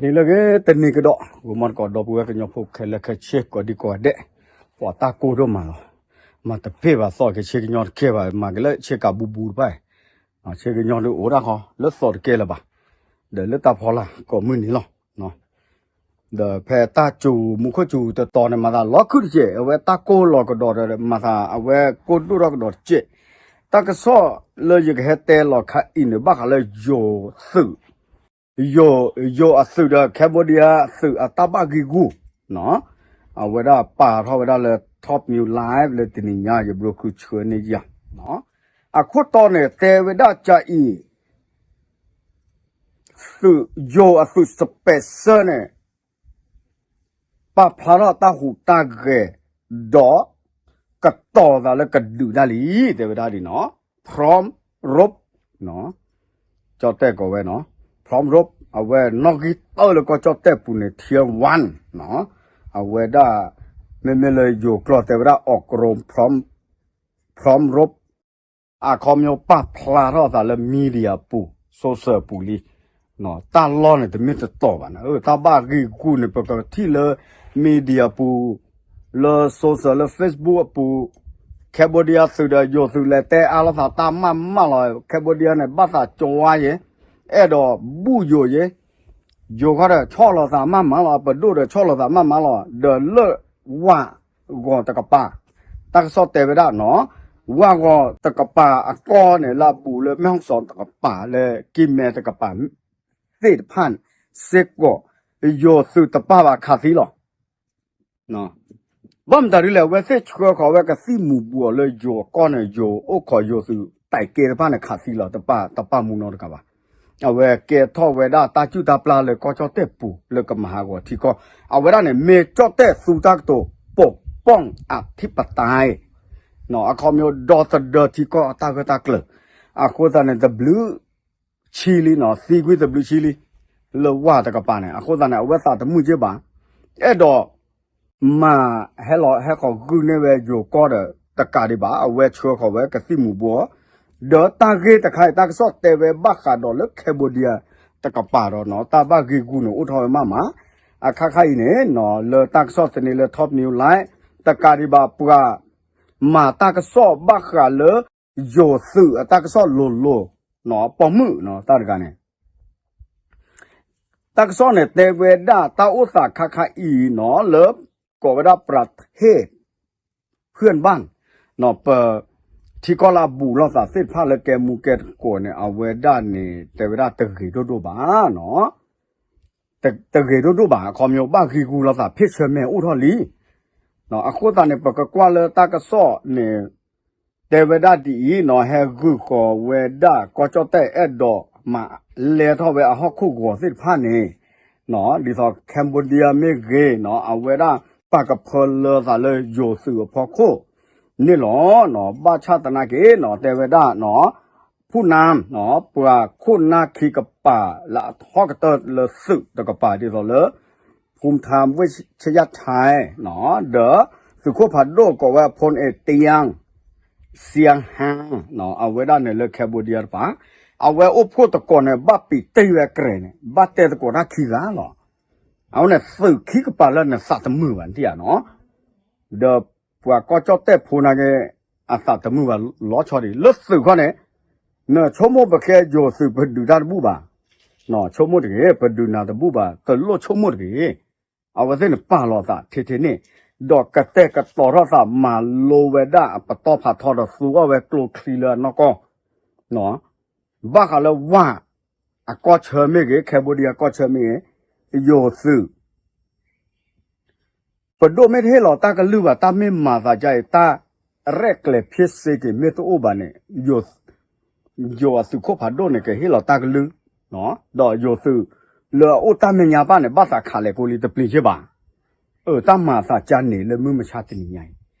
နံၤလၢအဂ့ၤ တနံၤကဒီး ဂီၤမီတကိး ဒီပုၢ်ဝဲၢ်ကညီဖိခဲလၢာ်ခဲဆ့ ကိးဒံကိးဂၤဒဲး, ပှၤတၢ်ကိၢ်ဒိၣ်မးလီၤ. မၤတပ့ၢ်ဘၣ်သီၣ် ကဆ့ကညီတကဲဘၣ် မၤက့ၤလၢဆ့ကၤဘူးဘူးတဖၣ်, ဆ့ကညီဒုးအိၣ်ဒၣ်ဃီ လၢသီၣ်တကဲလၢၤဘၣ်, ဒီးလၢတၢ်ဖီလာ်ကိးမုၢ်နံၤလီၤ. ဒီးဖဲတၢ်စူၤ မူခိၣ်စူၤတတီၤန့ၣ် မၤသးလီၤခုၣ်တစဲး, အဝဲတၢ်ကိၢ်လီၤကဒီးဒီး မၤသးအဝဲကိၢ်ဒိၣ်ထီၣ်ကဒီးတစဲး. တၢ်ကစီၣ်လၢယကဟဲတဲလီၤခါအံၤန့ၣ် ဘၣ်ဃးလၢယိၤသုး ယိၤ ယိၤအသုးဒီး Cambodia သုးအတၢ်ဘၣ်ဂံၢ်ဂူၢ်, အဝဲဒၣ်ပာ်ထီၣ်ဝဲဒၣ်လၢ Top News Live လၢတနံၤညါ ယဘျီဃုဆှၢန့ၢ်ယၤ, အခိၣ်တီန့ၣ် တဲဝဲဒၣ်ကၢ်အံၤ သုးယိၤအသုး special န့ၣ် ပာ်ဖျါထီၣ်တၢ်ဟူးတၢ်ဂဲၤ ဒီး ကတီၤသးလၢကဒုးတၢ်လံ တဲဝဲဒၣ်ဒ်နီၤ, Promrop ကၠီၣ်တဲၣ်ကိးဝဲနီၤ, Promrop အဝဲနီၣ်ဂံၢ်တၢလၢကီၢ်ကၠီၣ်တဲၣ်ပူၤန့ၣ် Tier one နီၤ, အဝဲဒၣ် မ့မ့ၢ်လၢယိၤကျိာ်တဲဝဲဒၣ် အီးကရိ Prom Promrop အခီပညီပာ်ဖျါထီၣ်အသးလၢ media ပူၤ social ပူၤလံ, တၢ်လီၢ်န့ၣ်တမ့ၢ်တတီၤဘၣ်န့ၣ်, တၢ်ဘၣ်ဂံၢ်ဂူၢ်န့ၣ် ပကထံၣ်လၢ media ပူၤ လၢ social လၢ Facebook အပူၤ, Cambodia သုးဒီးယိၤသုးလဲၤတဲအါလိာ်သးတၢ်မးမးလီၤ. Cambodia န့ၣ် ဘၣ်သးကၠွါယဲ, အဲၣ်ဒိးဘူၣ်ယိၤယဲ, ယိၤခီဒီးဆီၣ်လီၤသးမးမးလီၤ, ပဒိၣ်ဒီးဆီၣ်လီၤသးမးမးလီၤ, ဒီးလၢဝၣ်ဂီၤတကပၤ, တၢ်ကစီၣ်တဲဝဲဒၣ်နီၤ, ဝၣ်ဂီၤတကပၤအကီၢ်န့ၣ် လၢအဘူးလၢ မဲၣ်ဟီၣ်စီၣ်တကပၤ လၢကံၢ်မဲတကပၤ သ့ၣ်တဖၣ်န့ၣ် စ့ၢ်ကီး ယိၤသုးတပာ်ဘၣ်ခးသံလီၤ. ဘၣ်မတၤဒ်လဲၣ် အဝဲသ့ၣ်ဆှၢဃီၤဝဲကသံၣ်မူၤဘှီးလၢယိၤအကီၢ်န့ၣ် ယိၤအိၣ်ခိးယိၤသုး တၢ်ကဲတဖၣ်န့ၣ် ခးသံလီၤ, တပာ် တပာ်မူနီတကးဘၣ်. အဝဲကဲထီၣ်ဝဲဒၣ်တၢ်စုၣ်တၢ်ပျၢ်လၢကီၢ်ကၠီၣ်တဲၣ်ပူၤ လၢကမၤဟးဂီၤထံကီၢ်, အဝဲဒၣ်န့ၣ် မ့ၢ်ကၠီၣ်တဲၣ်သူတၢ်ကတိၤ ပိာ်ပီၣ်အထံပတာ် အခီပညီဒီသဒၢထံကီၢ်အတၢ်ဂၢၢ်တၢ်ကျၢၤ, အဃိသတးန့ၣ် တဘျုးဆံလံနီၤ, သံကွံာ်တဘျုးဆံလံ, လၢဝၣ်တကပၤန့ၣ်, အဃိသတးန့ၣ် အဝဲသးတမုာ်က့ဘၣ်, အဲၣ်ဒိး မၤဟဲလီၤဟဲဃီၤဂုာ်န့ၢ်ဝဲယိၤကီၢ်ဒီးတကးဒံးဘၣ်, အဝဲဆှၢဃီၤဝဲကသံၣ်မူၤဘှီး, ဒီးတၢ်ဂ့ၢ်တခါအံၤ တၢ်ကစီၣ်တဲဝဲဘၣ်ဃးဒီးလၢ Cambodia တကပၤဒီးနီၤ, တၢ်ဘၣ်ဂ့ၢ်ဂူၢ်န့ၣ်အိၣ်ထီၣ်ဝဲမးမး, အခါခါအံၤန့ၣ်နီၤ, လၢတၢ်ကစီၣ်သန့လၢ Top News Live တကးဒံးဘၣ် ပှၤမၤတၢ်ကစီၣ်ဘၣ်ဃးလၢ ယိၤသုးအတၢ်ကစီၣ်လိၤလိၤ, ပိာ်မုၣ်နီၤ တၢ်တဂၤန့ၣ် တၢ်ကစီၣ်န့ၣ်တဲဝဲဒၣ်တၢ်အိၣ်သးခါခါအံၤနီၤ, လၢကိးဝဲဒၣ် ประเทศเพื่อนบ้าน ပ ထံကီၢ်လၢအဘူးလိာ်သးသ့ၣ်တဖၣ်လၢကဲမူကဲတကိးန့ၣ် အဝဲဒၣ်န့ၣ် တဲဝဲဒၣ်တဂ့ၤဒိၣ်ဒိၣ်ဘၣ်နီၤ, တဂ့ၤဒိၣ်ဒိၣ်ဘၣ်, အခီပညီဘၣ်ဂံၢ်ဂူာ်လိာ်သး ဖ့ၣ်ဆၢမဲာ်အိၣ်ထီၣ်လံ. အဃိသတးန့ၣ် ပကကွၢ်လၢတၢ်ကစီၣ်န့ၣ် တဲဝဲဒၣ်ဒ်အံၤနီၤ, ဟဲဂုာ်ဃီၤဝဲဒၣ်ကီၢ်ကၠီၣ်တဲၣ် အဲၣ်ဒိးမၤလဲထီၣ်ဝဲအဟီၣ်ခိၣ်ဂီၤသ့ၣ်တဖၣ်န့ၣ်နီၤ, ဒ်သိး Cambodia မ့ၢ်ဂ့ၤနီၤ, အဝဲဒၣ်ပာ်ကဖၢလၢသးလၢယိၤသုးအဖီခိၣ်န့ၣ်လီၤ. ဘၣ်ဆၣ်သနာ်က့နီၤ, တဲဝဲဒၣ်နီၤ, ဖူၣ်နါ ပှၤခိၣ်နၢ်ခံကပၤလၢအထီကတၢၢ်လၢသုးတကပၤ ဒ်သိးလၢ ဖူထၣ်ဝ့ၢ်ဆယၣ်ထဲ ဒီးသုးခိၣ်ဖးဒိၣ်ကိးဝဲ ဖိန့ၣ်တယၣ် စံၣ်ဟါ အဝဲဒၣ်န့ၣ်လၢ Cambodia တပၤ, အဝဲအိၣ်ဖှိၣ်သကိးန့ၣ် ဘၣ်ပံးတ့ၢ်ဝဲအကြဲးန့ၣ် ဘၣ်တဲသကိးတၢ်ခံဂၤလီၤ. အဝဲန့ၣ်သုးခံကပၤလၢနသးတမုာ်ဘၣ် နထံၣ်ဧါနီၤ, ဒီးပှၤကီၢ်ကၠီၣ်တဲၣ်ဖိနာ်က့ အသးတမုာ်ဘၣ်လီၤဆီဒံး လၢသုးခီန့ၣ်, နဆိကမိၣ်ပဃဲယိၤသုးပဒုးတၢ်တဘူၣ်ဘၣ်, ဆိကမိၣ်တဂ့ၤ ပဒုးနၤတဘူၣ်ဘၣ် တလိၣ်ဆိကမိၣ်တဂ့ၤ. အဝဲသ့ၣ်န့ၣ်ပာ်လီၤသးထဲထဲန့ၣ်, ဒီးကတဲာ်ကတီၤထီၣ်သးမၤလိဝဲဒၣ်အပတီၢ်ဖးထီဒီးသူအီၣ်ဝဲကျိချံလၢအနီၢ်ကီၢ်, ဘၣ်ဃးလၢဝၣ်အကီၢ်ဆၢမ့ၢ်ဂ့ၤ Cambodia အကီၢ်ဆၢမ့ၢ်ဂ့ၤ, ယိၤသုး ပဒိၣ်မ့ၢ်တဟ့ၣ်လီၤတၢ်ကလုၢ်ဘၣ် တၢ်မ့ၢ်မၤသးဒ်အံၤ တၢ်ရဲၣ်ကျဲၤဖ့စ့က့ၤမ့ၢ်တအိၣ်ဘၣ်န့ၣ်, ယိၤအသုးခိၣ်ဖးဒိၣ်န့ၣ် ကဟ့ၣ်လီၤတၢ်ကလုၢ်, ဒီးယိၤသုးလၢအအိၣ်တၢ်မဲာ်ညါဘၣ်န့ၣ် ဘၣ်သးခးလဲၤကိးလံတပျံၤယ့ၢ်ဘၣ်. အတၢ်မၤသးကါန့ၣ်လၢမုၢ်မဆါတနံၤညါအံၤ,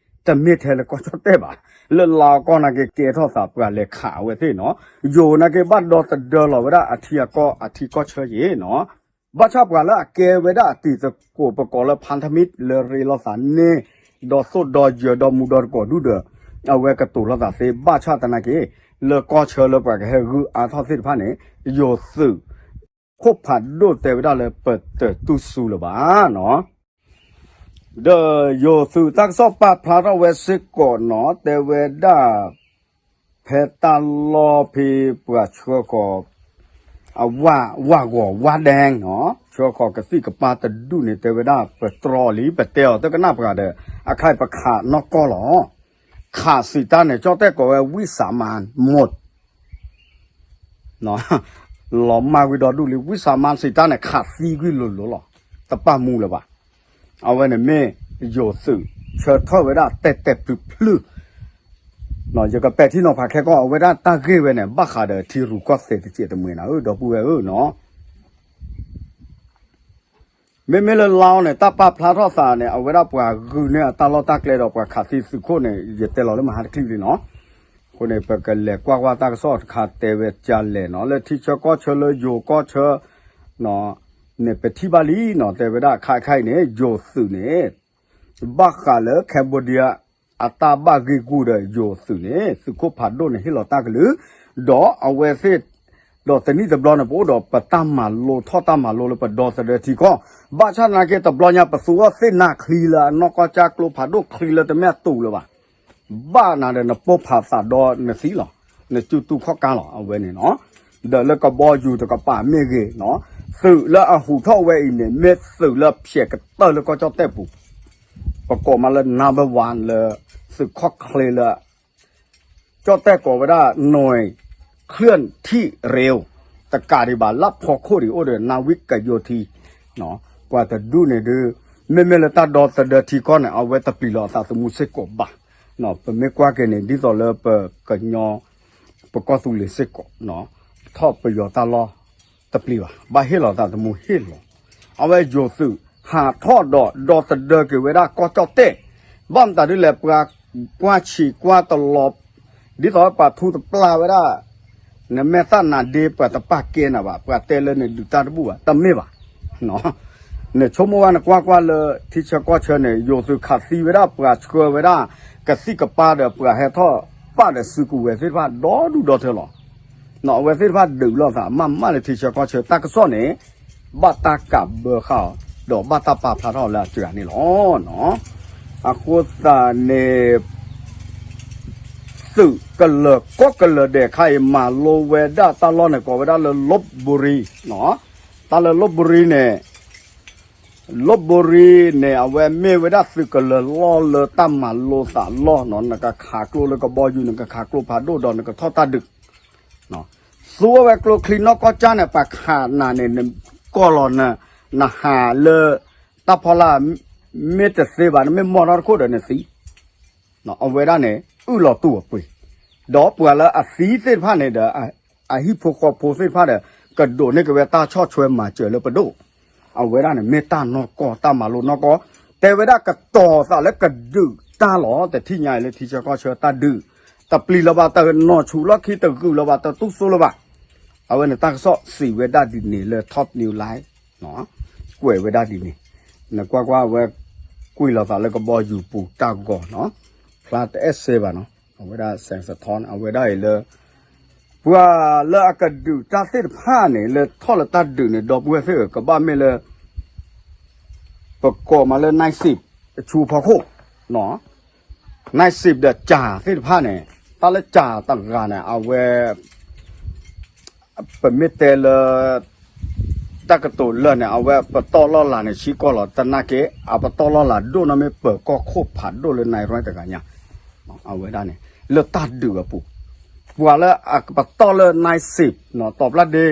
တမ့ၢ်ထဲလၢကီၢ်ကၠီၣ်တဲၣ်ဘၣ်, လၢလါအကီၢ်နာ်က့ကဲထီၣ်သးပှၤလဲၤခးအဝဲသ့ၣ်နီၤ, ယိၤနာ်က့ဘၣ်ဒီသဒၢလီၤဝဲဒၣ်အထံအကီၢ်အထံကီၢ်ဆၢယ့ၣ်နီၤ, ဘၣ်ဆၣ်ပှၤလၢအကဲဝဲဒၣ်အတံၤသကိးပကိးလၢ ဖါထမံ လၢရ့လိာ်သးန့ၣ်, ဒီသိၣ်ဒီယၢၤဒီမူဒီတကိးဒူၣ်ဒီး, အဝဲကတိၤလိာ်သးသ့ ဘၣ်ဆၣ်သနာ်က့, လၢကီၢ်ဆၢလၢပှၤကဟဲဂုာ်အါထီၣ်သ့ၣ်တဖၣ်န့ၣ်, ယိၤသုး ခိၣ်ဖးဒိၣ်တဲဝဲဒၣ်လၢပတတူၢ်စူၤလၢၤဘၣ်နီၤ. ဒီးယိၤသုးတၢ်ကစီၣ်ပာ်ဖျါထီၣ်ဝဲစ့ၢ်ကီးနီၤ တဲဝဲဒၣ် ဖဲတၢ်လီၢ်ဖဲပှၤဆှၢဃီၤ အဝၢ်ဂီၤဝါဒဲနီၤ ဆှၢဃီၤကသံၣ်ကပၤတဒူၣ်န့ၣ် တဲဝဲဒၣ်ပတြီလံ ပတဲအီၤတကနၣ်ပှၤဒီး အခါအံၤပခးနီၢ်ကီၢ်လီၤ. ခးစံးတၢ်န့ၣ် ကၠီၣ်တဲၣ်ကိးဝဲ ဝံၣ်စးမါ မူတ် လီၤမၢ်ကွံာ်ဒီဒူၣ်လံ ဝံၣ်စးမါစံးတၢ်န့ၣ် ခးသံကွံာ်လိၤလိၤလီၤ. တပာ်မူလၢၤဘၣ်. အဝဲန့ၣ်မ့ၢ်ယိၤသုးဆၢထၢၣ်ဝဲဒၣ်တဲာ်တဲာ်ဖျုးဖျုး ယကပဲာ်ထံနီၤဖးခဲကီၢ် အဝဲဒၣ်တၢ်ဂ့ၢ်ဝဲန့ၣ် ဘၣ်ဃးဒီးထံရူၢ်ကီၢ်သဲးတစဲးတမှဲၤနၤဧၢ ဒီပုၢ်ဝဲၢ်ဧၢနီၤ. မ့မ့ၢ်လၢလါန့ၣ် တၢ်ပာ်ဖျါထီၣ်သးန့ၣ် အဝဲဒၣ်ပှၤဂုာ်န့ၢ်အတၢ်လီၢ်တၢ်ကျဲဒီးပှၤခးသံသုးခိၣ်န့ၣ် ယတဲလီၤလၢမဟါတချံလံနီၤ. အဃိန့ၣ် ပကလဲၤကွၢ်ကွၢ်တၢ်ကစီၣ်တခါတဲဝဲကလဲၣ်နီၤ လၢထံဆၢကီၢ်ဆၢလၢယိၤကီၢ်ဆၢ န့ၣ် ပထံၣ်ဘၣ်လံနီၤ တဲဝဲဒၣ်ခါခါအံၤန့ၣ် ယိၤသုးန့ၣ် ဘၣ်ဃးလၢ Cambodia အတၢ်ဘၣ်ဂ့ၢ်ဂူာ်ဒီးယိၤသုးန့ၣ် သုးခိၣ်ဖးဒိၣ်န့ၣ် ဟ့ၣ်လီၤတၢ်ကလုၢ် ဒီးအဝဲသ့ၣ် ဒီးတနံၣ်တဘျီန့ၣ် ပအိၣ်ဒီးပတၢ်မၤလိထီၣ်တၢ်မၤလိလၢပဒီသဒၢထံကီၢ် ဘၣ်ဆၣ်သနာ်က့ တဘျီညါပသူအီၤသ့ၣ်နၤချံလၢအနီၢ်ကီၢ်ကၠၢ်ကျိဖးဒိၣ်ချံလၢတမ့ၢ်အတူးလၢၤဘၣ် ဘၣ်နၤဒီးနပိၢ်ဖးသးဒီးနသံလီၤ. နကၠူတူၢ်ခီၣ်ကါလီၤ အဝဲန့ၣ်နီၤ. ဒီးလၢကဘီယူၤတကပၤမ့ၢ်ဂ့ၤနီၤ သုးလၢအဟူးထီၣ်ဝဲအံၤန့ၣ် မ့ၢ်သုးလၢဖျဲးကတၢၢ်လၢကီၢ်ကၠီၣ်တဲၣ်ပူၤ ပကိးမးလၢ number one လၢ သုးခီၣ်ချ့လၢ ကၠီၣ်တဲၣ်ကိးဝဲဒၣ် နွံ เคลื่อนที่เร็ว တကးဒံးဘၣ် လၢဖီခိၣ်ဒံးအိၣ်ဒီး นาวิกโยธิน ပှၤတဒူၣ်န့ၣ်ဒုး မ့မ့ၢ်လၢတၢ်ဒီသဒၢထံကီၢ်န့ၣ် အဝဲတပျံၤလီၤအသးသမူစ့ၢ်ကီးဘၣ်. ပမ့ၢ်ကွၢ်က့ၤန့ၣ် ဒ်သိးလၢပကညီ ပကီၢ်သူလ့ၤစ့ၢ်ကီး ထီၣ်ပယီၤတၢ်လီၢ် တပျံၤဘၣ် ဘၣ်ဟ့ၣ်လီၤသးသမူဟ့ၣ်လီၤ. အဝဲယိၤသုး ဟးထီၣ်ဒီး ဒီသဒၢက့ၤဝဲဒၣ်ကီၢ်ကၠီၣ်တဲၣ် ဘၣ်မတၤဒ်လဲၣ် ပှၤကွၢ်ဆံးကွၢ်တလီၤ ဒ်သိးပှၤထူတပျၢ်ဝဲဒၣ် နမဲာ်သၣ်နါဒ့ ပှၤတပာ်ကဲနၤဘၣ် ပှၤတဲလၢနဒုးတၢ်တဘူၣ်ဘၣ် တမ့ၢ်ဘၣ်. နဆိကမိၣ်ဝဲ နကွၢ်ကွၢ်လၢထံဆၢကီၢ်ဆၢန့ၣ် ယိၤသုးခးသံဝဲဒၣ် ပှၤဆှၢဝဲဒၣ် ကသံၣ်ကပၤဒီး ပှၤဟဲထီၣ်ပာ်ဒီးစုကဝဲၤသ့ၣ်တဖၣ် ဒီဒူၣ်ဒီထၢလီၤ. အဝဲသ့ၣ်တဖၣ်ဒုးလိာ်သးမးမးလၢထံဆၢကီၢ်ဆၢ တၢ်ကစီၣ်န့ၣ် ဘၣ်တၢ်ကးဘၢဃာ်အီၤ ဒီးဘၣ်တၢ်ပာ်ဖျါထီၣ်လၢအစှၤန့ၣ်လီၤ. အဃိသတးန့ၣ် သုးကလၢၤကီၢ်ကလၢၤဒဲးခါအံၤ မၤလိဝဲဒၣ်တၢ်လီၢ်န့ၣ် ကိးဝဲဒၣ်လၢ လဘ်ဘူရံ တၢ်လၢ လဘ်ဘူရံ န့ၣ် လဘ်ဘူရံ န့ၣ် အဝဲမ့ၢ်ဝဲဒၣ်သုးကလၢၤလီၢ်လၢတၢ်မၤလိသးလီၢ်နီၤ နကခးကျိလၢကဘီယူၤ နကခးကျိဖးဒိၣ်ဒီးနကထီၣ်တၢ်ဒုး သူဝဲကျိချံနီၢ်ကီၢ်ကၠၢ်န့ၣ် ပှၤခးနၤန့ၣ် နကီၢ်လီၤ နဟးလၢ တၢ်ဖီလာ် မ့ၢ်တသ့ဘၣ် နမ့ၢ်မီၢ်ထီၣ်တခိၣ်ဒီးနသံ အဝဲဒၣ်န့ၣ် အုၣ်လီၤတူၢ်အပှ့ၤ ဒီးပှၤလၢအသံသ့ၣ်တဖၣ်န့ၣ်ဒီး အဟံၣ်ဖိဃီဖိသ့ၣ်တဖၣ်ဒီး ကဒိးန့ၢ်က့ၤဝဲတၢ်ဆီၣ်ထွဲမၤစၢၤလၢပဒိၣ် အဝဲဒၣ်န့ၣ် မ့ၢ်တၢ်နီၢ်ကီၢ် တၢ်မၤလိနီၢ်ကီၢ် တဲဝဲဒၣ်ကတီၤသးလၢကဒုးတၢ်လီၤ တထံၣ်ညါအံၤလၢထံဆၢကီၢ်ဆၢတၢ်ဒုး တပျံၤလၢၤဘၣ် တနီၤဆူးလီၢ်ခံ တဂုာ်လၢၤဘၣ် တတူၢ်စိလၢၤဘၣ် အဝဲန့ၣ်တၢ်ကစီၣ်စံးဝဲဒၣ်ဒ်န့ၣ်လၢ Top News Live ကွဲးဝဲဒၣ်ဒ်န့ၣ် နကွၢ်ကွၢ်အဝဲ ကွံာ်လီၤသးလၢကဘီယူၤပူၤတၢ်ဂီၤနီၤ ဖျါတအဲၣ်စဲဘၣ်နီၤ အဝဲဒၣ် စဲးစထီ အဝဲဒၣ်အံၤလၢ ပှၤလၢအကဒုးတၢ်သ့ၣ်တဖၣ်န့ၣ် လၢထီၣ်လၢတၢ်ဒုးန့ၣ် ဒီပုၢ်ဝဲၢ်သ့ၣ်ဧၢ ကဘၣ်မ့ၢ်လၢ ပကိးမးလၢ night shift အဆူဖီခိၣ် night shift ဒီးကၠၤသ့ၣ်တဖၣ်န့ၣ် တၢ်လၢကၠၤတဂၤန့ၣ် အဝဲ ပမ့ၢ်တဲလၢ တၢ်ကတိၤလၢာ်န့ၣ် အဝဲပတီၢ်လီၢ်လၤန့ၣ် ဆံကီၢ်လီၤ တနာ်က့ အပတီၢ်လီၢ်လၤဒိၣ်နီၢ်မ့ၢ်ပၢၤကီၢ်ခိၣ်ဖးဒိၣ်လၢ နၢၤရွဲတဂၤညါ အဝဲဒၣ်န့ၣ် လၢတၢ်ဒုးအပူၤ ပှၤလၢအပတီၢ်လၢ night shift နီၤ တီၤပျၢ်ဒ့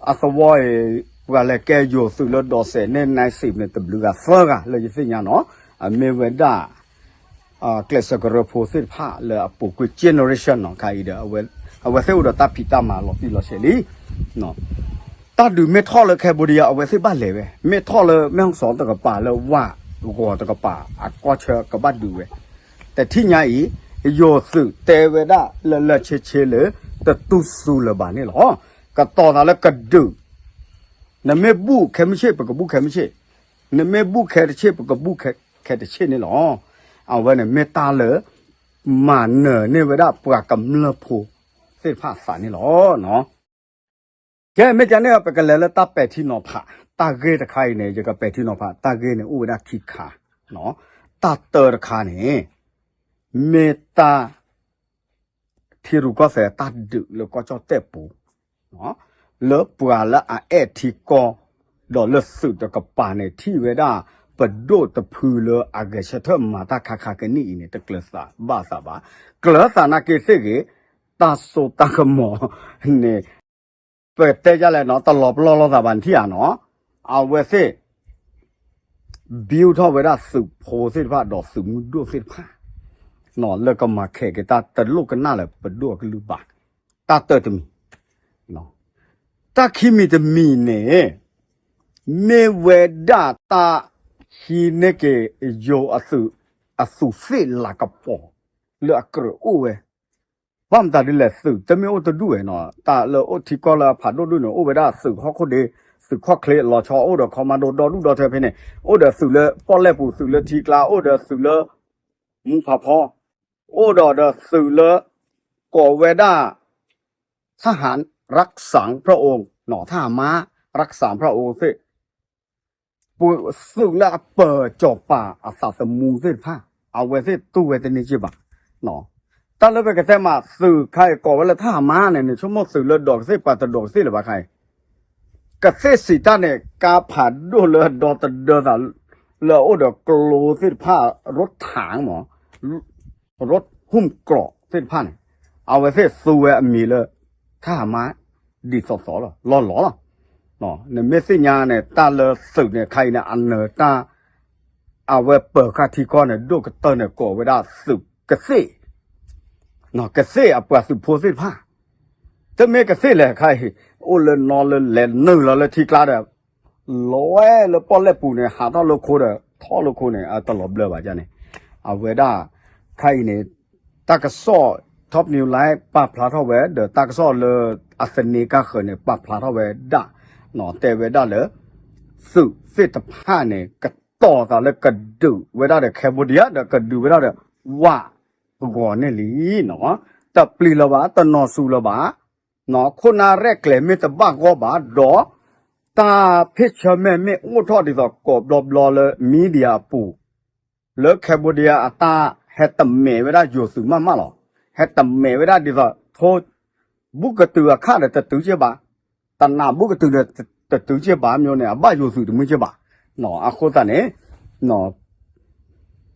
အသဝီအံၤ ပှၤလဲၤကဲယိၤသုးလၢဒိးစဲးန့ၢ် night shift န့ၣ် တဘျုးဂၤသၢဂၤလၢယသ့ၣ်ညါနီၤ အမ့ၢ်ဝဲဒၣ် ကျဲးစၢးကရၢဖိသ့ၣ်တဖၣ်လၢအပူၤကွံာ် generation နီၤ ခါအံၤဒီး အဝဲသ့ၣ်အိၣ်ဒီးတၢ်ဖံးတၢ်မၤလီၤတံၢ်လီၤဆဲးလံ တၢ်ဒုးမ့ၢ်ထီၣ်လၢ Cambodia အဝဲသ့ၣ်ဘၣ်လဲၤဝဲ မ့ၢ်ထီၣ်လၢ မဲၣ်ဟီၣ်စီတကပၤ လၢဝၣ်ဂီၤတကပၤ အကီၢ်ဆၢကဘၣ်ဒုးဝဲ တထံၣ်ညါအံၤ ယိၤသုးတဲဝဲဒၣ်လၢလၢဆ့ဆ့လၢ တတူၢ်စူၤလၢၤဘၣ်န့ၣ်လီၤ. ကတီၤသးလၢကဒုး နမ့ၢ်ဘူၣ်ခဲမုၢ်ဆ့ၣ် ပကဘူၣ်ခဲမုၢ်ဆ့ၣ်, နမ့ၢ်ဘူၣ်ခဲတဆ့ၣ် ပကဘူၣ်ခဲတဆ့ၣ်န့ၣ်လီၤ. အဝဲန့ၣ်မ့ၢ်တၢ်လၢ မၤနၢၤန့ၢ်ဝဲဒၣ်ပှၤကမျၢၢ်ဖိသ့ၣ်တဖၣ်အသးန့ၣ်လီၤ. ကဲ မ့ၢ်ကန့ၣ် ပကလဲၤလၢတၢ်ပဲာ်ထံနီၤဖး တၢ်ဂ့ၢ်တခါအံၤန့ၣ် ယကပဲာ်ထံနီၤဖး တၢ်ဂ့ၢ်န့ၣ်အိၣ်ဝဲဒၣ်ခံခါ, တၢ်တၢတခါန့ၣ် မ့ၢ်တၢ် ထံရူၢ်ကီၢ်သဲးတၢ်ဒုးလၢကီၢ်ကၠီၣ်တဲၣ်ပူၤ လၢပှၤလၢအအဲၣ်ထံကီၢ် ဒီးလၢသုးတကပၤန့ၣ် ထံၣ်ဝဲဒၣ် ပဒိၣ်တဖုလၢအဂဲၤဆၢထၢၣ်မၤတၢ်ခါခါကနံၣ်အံၤန့ၣ် တကျၢၤသးဘၣ်သးဘၣ်, ကျၢၤသးနာ်က့သ့ၣ်ဂ့ၤ, တၢ်စိတၢ်ကမီၤန့ၣ် ပတဲယလဲၣ်နီၤ တလီၤပလိာ်လိာ်သးဘၣ်နထံၣ်ဧါနီၤ, အဝဲသ့ၣ် build ထီၣ်ဝဲဒၣ်သုးဖိသ့ၣ်တဖၣ် ဒီးသုးမုၢ်ဒိၣ်သ့ၣ်တဖၣ် လၢကမၤခဲးက့ၤတၢ်တလိၣ်ကနၣ်လၢပဒိၣ်အကလုၢ်ဘၣ်, တၢ်တၢတမံၤ, တၢ်ခံမံၤတမံၤန့ၣ် မ့ၢ်ဝဲဒၣ်တၢ်ဟံးန့ၢ်က့ၤ ယိၤအသုး အသူးသ့ၣ်လၤကပီၤ လၢအကြၢးအိၣ်ဝဲ ဘၣ်မတၤဒ်လဲၣ် သုးတမ့ၢ်အိၣ်တဒူၣ်ဝဲနီၤ, တၢ်လၢအိၣ်ထံကီၢ်လၢအဖးဒိၣ်ဒိၣ်န့ၣ် အိၣ်ဝဲဒၣ်သုးဟီၣ်ခိၣ်ဒ့, သုးခီၣ်ချ့လီၤဆီ အိၣ်ဒီး commando ဒီဒူၣ်ဒီထၢဖဲန့ၣ်, အိၣ်ဒီးသုးလၢပီၣ်လဲၣ်ပူၤ သုးလၢထံကျါ အိၣ်ဒီးသုးလၢမူဖးဖီ, အိၣ်ဒီးဒီးသုးလၢ ကိးဝဲဒၣ် ทหารรักษาพระองค์နီၤ, ทหารม้ารักษาพระองค์သ့ၣ် ပသုးလၢအပၢၤစီၤပၤအသးသမူသ့ၣ်တဖၣ် အဝဲသ့ၣ်တူၢ်ဝဲတန့ၢ်က့ဘၣ်. တၢ်လၢပကတဲမး သုးခါအံၤကိးဝဲလၢ ทหารม้า န့ၣ်န့ၣ် ဆိကမိၣ်သုးလၢဒိးကသ့ၣ် ပှၤတဒိးကသ့ၣ်လၢၤဘၣ်ခါအံၤ, ကသ့ၣ်စံးတၢ်န့ၣ် ကါဖးဒိၣ်လၢဒီသဒၢသး လၢအအိၣ်ဒီးကျိသ့ၣ်တဖၣ် ရိထၣ်မး ရိထၣ်ဟုၣ်ကျိသ့ၣ်တဖၣ်န့ၣ် အဝဲသ့ၣ်သူဝဲအမံၤလၢ ทหารม้า ဒ်သိးသိးလီၤ လီၤလီၤလီၤ. နမ့ၢ်သ့ၣ်ညါန့ၣ် တၢ်လၢသုးန့ၣ် ခါအံၤန့ၣ် အနၢၤတၢ် အဝဲပၢၤဃာ်ထံကီၢ်န့ၣ် ဒိၣ်ကတၢၢ်န့ၣ် ကိးဝဲဒၣ်သုးကသ့ၣ်, ကသ့ၣ်အပှၤသုးဖိသ့ၣ်တဖၣ် တမ့ၢ်ကသ့ၣ်လဲၣ်ခါအံၤ အိၣ်လၢနီလၢလဲၤနုာ်လီၤလၢထံကျါဒီး လီၤဝဲလၢပီၣ်လဲၣ်ပူၤန့ၣ် ဟးထီၣ်လၢခိဒီး ထီၣ်လၢခိန့ၣ် အတလီၤဘျၢဘၣ်န့ၣ်, အဝဲဒၣ် ခါအံၤန့ၣ် တၢ်ကစီၣ် Top News Live ပာ်ဖျါထီၣ်ဝဲ ဒီးတၢ်ကစီၣ်လၢအသန့ကါဃၢၤန့ၣ် ပာ်ဖျါထီၣ်ဝဲဒၣ် တဲဝဲဒၣ်လၢ သုးသ့ၣ်တဖၣ်န့ၣ် ကတီၤသးလၢကဒုးဝဲဒၣ်ဒီး Cambodia ဒီးကဒုးဝဲဒၣ်ဒီး ဝၣ်ဂီၤန့ၣ်လံနီၤ, တပျံၤလၢၤဘၣ် တနီၤစူၤလၢၤဘၣ် ခိၣ်နၢ်ရဲၣ်ကျဲၤမ့ၢ်တဘၣ်ဂီၢ်ဘၣ်ဒီး တၢ်ဖ့ၣ်ဆၢမဲာ်မ့ၢ်အိၣ်ထီၣ်ဒ်သိးကိးဘျီဘျီလၢ media အပူၤ လၢ Cambodia အတၢ်ဟဲတမဲာ်ဝဲဒၣ်ယိၤသုးမးမးလီၤ. ဟဲတမဲာ်ဝဲဒၣ်ဒ်သိး ထိ ဘူးကတုၤအခါဒီးတတုၤက့ဘၣ်, တနးဘူးကတုၤဒီးတတုၤက့ဘၣ် မ့ၢ်န့ၣ် အဘၣ်ယိၤသုးတမုာ်က့ဘၣ်. အဃိသတးန့ၣ်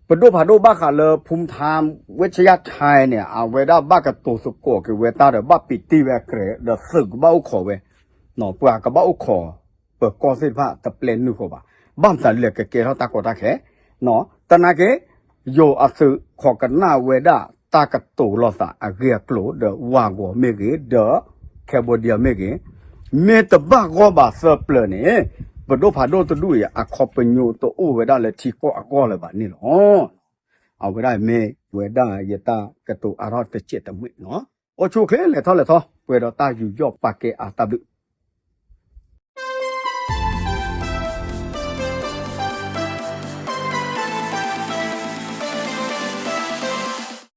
ပဒိၣ်ဖးဒိၣ်ဘၣ်ဃးလၢ ဖူမထါ ဝ့ၣ်ဆယၣ်ထါန့ၣ် အဝဲဒၣ်ဘၣ်ကတိၤသကိးက့ၤဝဲတၢ်ဒီး ဘၣ်ပံးတံၢ်ဝဲအကြဲး ဒီးသုးကဘၣ်အိၣ်ခိးဝဲ, ပှၤကဘၣ်အိၣ်ခိး ပၢၤကီၢ်သ့ၣ်တဖၣ်တပျဲနုာ်ဃီဘၣ်. ဘၣ်မတၤဒ်လဲၣ် ကကဲထီၣ်တၢ်ကီတၢ်ခဲ, တနာ်က့ ယိၤအသုးခိးကနၣ်ဝဲဒၣ်တၢ်ကတိၤလိာ်သးအဂ့ၢ်အကျိၤဒီး ဝၣ်ဂီၤမ့ၢ်ဂ့ၤ ဒီး Cambodia မ့ၢ်ဂ့ၤ, မ့ၢ်တဘၣ်ဂီၢ်ဘၣ်သၢပျၢၤန့ၣ် ပဒိၣ်ဖးဒိၣ်တဒူၣ်အံၤ အခီပညီတအိၣ်ဝဲဒၣ်လၢထံကီၢ်အဂီၢ်လၢၤဘၣ်န့ၣ်လီၤ. အဝဲဒၣ်မ့ၢ်ဝဲဒၣ်ယတၢ်ကတိၤအါထီၣ်တစဲးတမှဲးနီၤ. အိၣ်ဆူၣ်အိၣ်ချ့ လဲၤထီၣ်လဲၤထီ ပှဲၤဒီးတၢ်ယူးယီၣ်ပာ်ကဲအါတၢ်ဘျုး